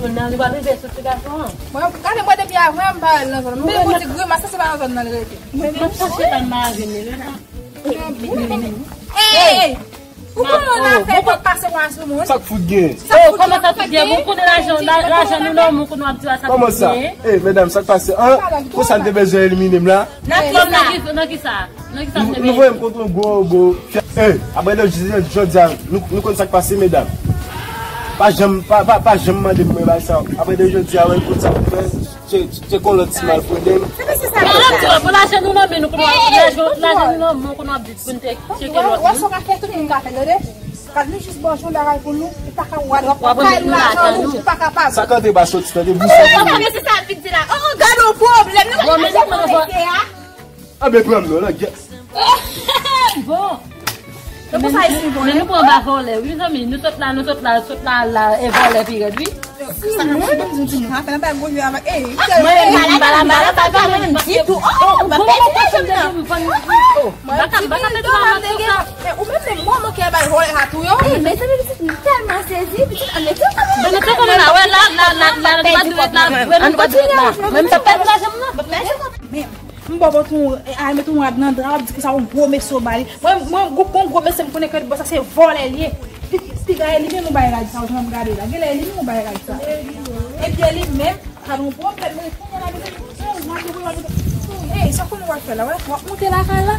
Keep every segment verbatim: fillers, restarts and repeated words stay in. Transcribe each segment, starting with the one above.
Nan li pa rive sou ti gason an. Mwen, gade mwen depi avan, m pa wè l nan zòn. M te konn di grimas, sa se pa nan zòn nan li rete. Mwen, mwen chache pa mari li, men. Ey! Ou konnen yon afè k pase yon sou moun? Sa k fout gen? Sa k fout gen? Kòman sa fout gen? Bon, konnen lajan, la- lajan nou nan men, konnen w ap di sa. Kòman sa? Eh, medam, sa k pase? An, pou sa n te bezwen elimine m la? Nan ki sa? Nan ki sa? Nan ki sa? Nou voye m kont yon gwo, gwo. Eh, apre de jodi a, nou, nou konn sa k pase, medam. Pa janm, pa, pa, pa janm mande m mwen bagay sa. Apre de jodi a, wè, nou konn sa pou fè. Se, se kon lòt ti mal pwoblèm. Se pa se sa. Bon, lajan nou nan men nou, konnen w ap, lajan, lajan nou nan men, konnen w ap di pou n te tcheke lòt moun. Wè sa w ka fè, tout moun ka fè, tande. Gad nou jis bò jan bagay pou nou, ou pa ka wad, w ap kay nou lajan nou, ou pa kapab. Sa k antre pa soti, tande, bouch sa. Gade yon pwoblèm, nou pa janm konn sa. Anben pran m non, langyèt. Bon. Se pou sa isi bon, men nou pran ba vòlè, wi, zanmi. Nou sot la, nou sot la, sot la, la, e vòlè pi rèd, wi. Si moun, si moun, apèl anba gwo je avèk, ey, mwen menm, m pa la, m pa la, pa pale, m di tou, oh, m ap pèdi lajan m nan. Mwen di tou, m ap nege, men ou menm, men mwen, mwen ki al bay vòlè sa tou, yo. Ey, mezanmi, pitit, m tèlman sezi, pitit, an mete kòm la, wè, la, la, la, la, nou pa dwe la, wè, nou pa dwe la. Mwen, m t ap pèdi lajan m nan. Men, m ba w bòt yon, ay, met yon rad nan dra, w ap di konsa yon gwo mesye w ba li. Mwen, mwen, gwo, gon gwo mesye m konnen ke bòs sa se vòlè l ye. Pi, piga e li menm ou bay rad sa, ou jan m gade la. Genlè e li menm ou bay rad sa. Epi e li menm, pa gen pwoblèm, men kounye a la, gen yon rad ou pou rad ou. Ey, sa konnen w ap fè la, wè? W ap monte lakay la.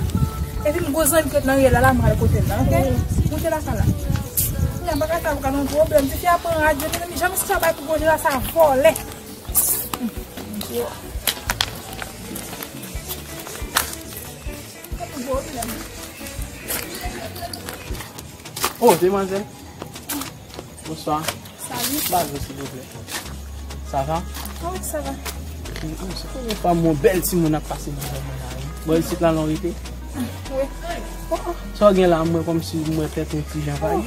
Epi m gwo zanmi ki ret nan riyèl la, la, m al kote l la, oke? Monte lakay la. Kounye a, bagay sa, ou ka nan pwoblèm. Tifi a pran rad yo, mezanmi, jan mesye sa bay pou gwo je la, sa vòlè. Oh, demwazèl. Bonswa. Salut. Bonjou, silvouplè. Sa va? Ah oui, ça va. Mm, mm, se premye fwa m wè yon bèl timoun ap pase nan zòn nan la, wi. Bò isit la, non, rete? Wi. Oh, oh. Sa w gen la, mwen kòmsi mwen tèt yon ti jan pa gen.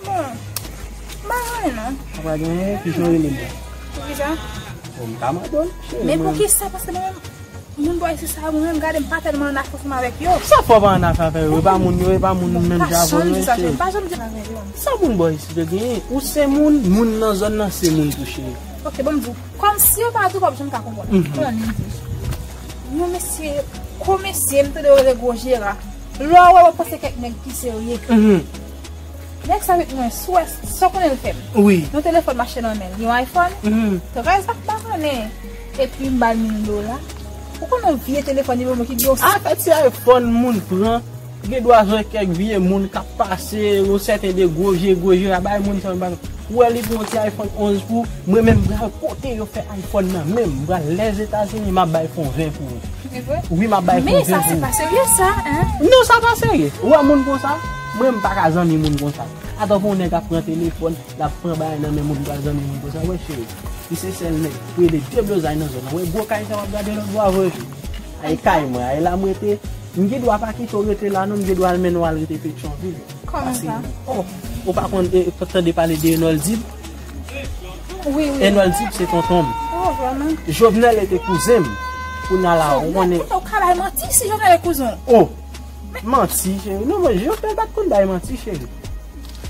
Bon. M pa gen anyen, non. Ou pa gen anyen? Kijan w rele mwen? Poukisa? Bon, m ka mande w, cheri. Men poukisa? Paske mwen menm, moun bò isit sa, mwen menm, gade, m pa tèlman an afè ansanm avèk yo. Sa fè w pa an afè avè yo? E pa moun yo, e pa moun menm jan avè w, cheri. M pa janm di sa, m pa janm di sa avè yo. Sa moun bò isit yo genyen? Ou se moun, moun nan zòn nan se moun tou, cheri. Ok, bon, m di w. Kòmsi yo pa di w, w p ap janm ka konprann. Mhm. Konprann, m di. Yon mesye, gwo mesye, m tande yo rele gwo jera. Lè w wè, w panse kèk nèg ki serye. Mhm. Nèg sa ret mwen, sou wè, sa w konnen l fè m? Wi. Yon telefòn mache nan men l, yon iPhone. Mhm. Trèz ak pa konnen. Epi m ba l mil dola. Ou konnen yon vye telefòn, li ban mwen ki gen yon... Afè ti iPhone moun pran. Gen dwa jwenn kèk vye moun k ap pase, yon sèten de gwo je, gwo je, a bay moun sa, ou wè li pran yon ti iPhone onz pou mwen menm, m pral kote yo fè iPhone nan menm, m pral Lèzetazini, m ap bay fon ven pou ou. Se vre? Wi, m ap bay fon ven pou ou. Men sa se pa serye sa, en? Non, sa pa serye. Ou wè moun konsa? Mwen, m pa ka zanmi moun konsa. Atò pou yon nèg ap pran telefòn, l ap pran bagay nan men moun, m pral zanmi moun konsa. Wè, cheri, li se sèl nèg pou rele deblozay nan zòn nan. Wè, gwo kay sa w ap gade lòt bò a, vre, cheri. Ay, kay mwen, ay, la m rete. M gen dwa pa kite w rete la, non, m gen dwa al mennen w al rete Petyonvil. Kòman sa? Oh, ou pa konn, eh, tande pale de Enòl Dib? Wi, wi. Enòl Dib se tonton m. Oh, vrèman? Jovenel te kouzen m. Kounye a la, ou konnen. Jovenel, ou ka bay manti si Jovenel e kouzen w? Oh, manti, cheri. Non, men Jovenel pa t konn bay manti, cheri.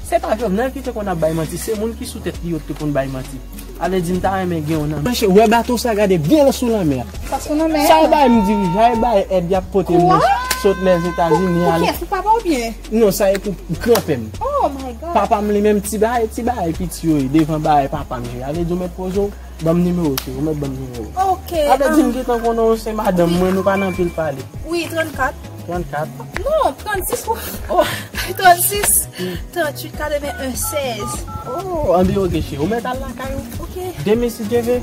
Se pa Jovenel ki te konn ap bay manti, se moun ki sou tèt li yo te konn bay manti. Ale di m ta renmen gen yon nan. Monchè, wè bato sa gade byen sou lanmè a. Sa sou lanmè a? Sa bay m dirijay, bay èd y ap pote m sot Lèzetazini ale. Pou kiyès? Pou papa w oubyen? Non, sa e pou granpè m. Oh my God. Papa m li menm ti bagay, ti bagay piti yo ye devan bagay papa m je. Ale di w mèt poze w, ban m nimewo cheri, ou mèt ban m nimewo. Ok. Ale di m gentan konnen w se madanm mwen, nou pa nan pil pale. Wi, trannkat. Trannkat. Non, trannsis. Oh. Trannsis, tranntuit, katreven en, sèz. Oh, anben ok cheri, ou mèt al lakay ou. Ok. Demen si Dye vle,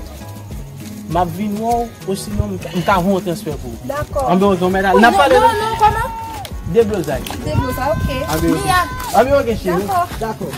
m ap vin wè w, osinon m ka, m ka voye yon transfè pou ou. Dakò. Anben ok, ou mèt al. N ap pale. Non, non, kòman? Deblozay. Deblozay, ok. Anben ok. Mia. Anben ok cheri. Dakò. Dakò.